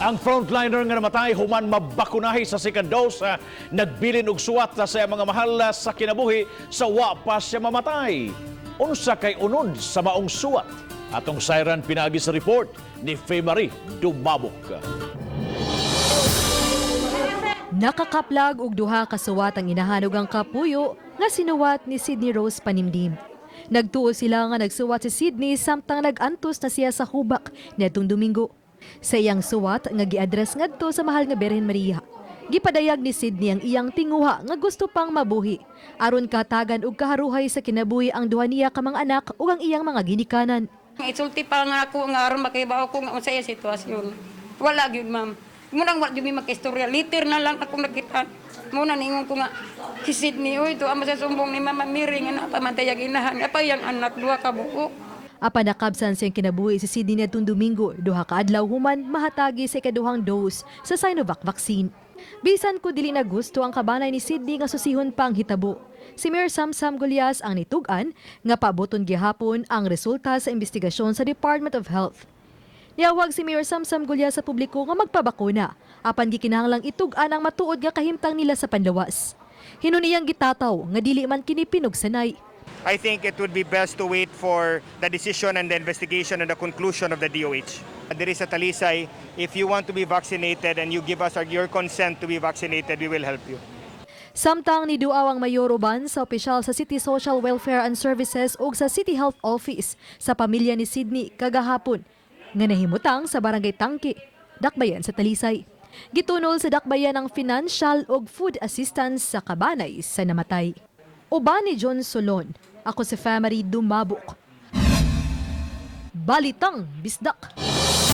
Ang frontliner nga namatay human mabakunahi sa second dose nagbilin og suwat sa iyang mga mahal sa kinabuhi sa wa pa siya mamatay. Unsa kay unod sa maong suwat? Atong sayran pinaagi sa report ni Faye Marie Dumabok. Nakakaplag og duha ka suwat ang inahan ug ang kapuyo nga sinuwat ni Sydney Rose Panimdim. Nagtuo sila nga nagsuwat si Sydney samtang nag-antos na siya sa hubak niadtong Domingo. Sa iyang suwat nga giadres ngadto sa mahal nga Birhen Maria, gipadayag ni Sydney ang iyang tinguha nga gusto pang mabuhi aron katagan og kaharuhay sa kinabuhi ang duha niya ka mga anak ug ang iyang mga ginikanan. Isulti pa nga ako nga aron makibaw ko nga unsa iya sitwasyon. Wala gyud, ma'am. Munang wala gyud mi makistorya. Liter na lang ako nakita. Muna ningon ko nga si Sydney, oy, to ama sa sumbong ni Mama Mary nga napamantayag inahan. Apa yang anak duha ka buok. Apan nakabsan siyang kinabuhi si Sydney niadtong Domingo, duha ka adlaw human mahatagi sa ikaduhang dose sa Sinovac vaccine. Bisan ko dili na gusto ang kabanay ni Sydney nga susihon pa ang hitabo, si Mayor Samsam Gullas ang nitug-an nga paaboton gihapon ang resulta sa investigasyon sa Department of Health. Niawag si Mayor Samsam Gullas sa publiko nga magpabakuna, apan gikinahanglang itug-an ang matuod nga kahimtang nila sa panlawas. Hinuniyang gitataw nga dili man kini pinugsanay. I think it would be best to wait for the decision and the investigation and the conclusion of the DOH. There is a Talisay, if you want to be vaccinated and you give us your consent to be vaccinated, we will help you. Samtang niduaw ang mayor uban sa opisyal sa City Social Welfare and Services ug sa City Health Office sa pamilya ni Sydney kagahapon nga nahimutang sa Barangay Tangke, Dakbayan sa Talisay. Gitunol sa Dakbayan ang financial ug food assistance sa kabanay sa namatay. Uban ni John Solon, ako si Family Dumabok. Balitang Bisdak.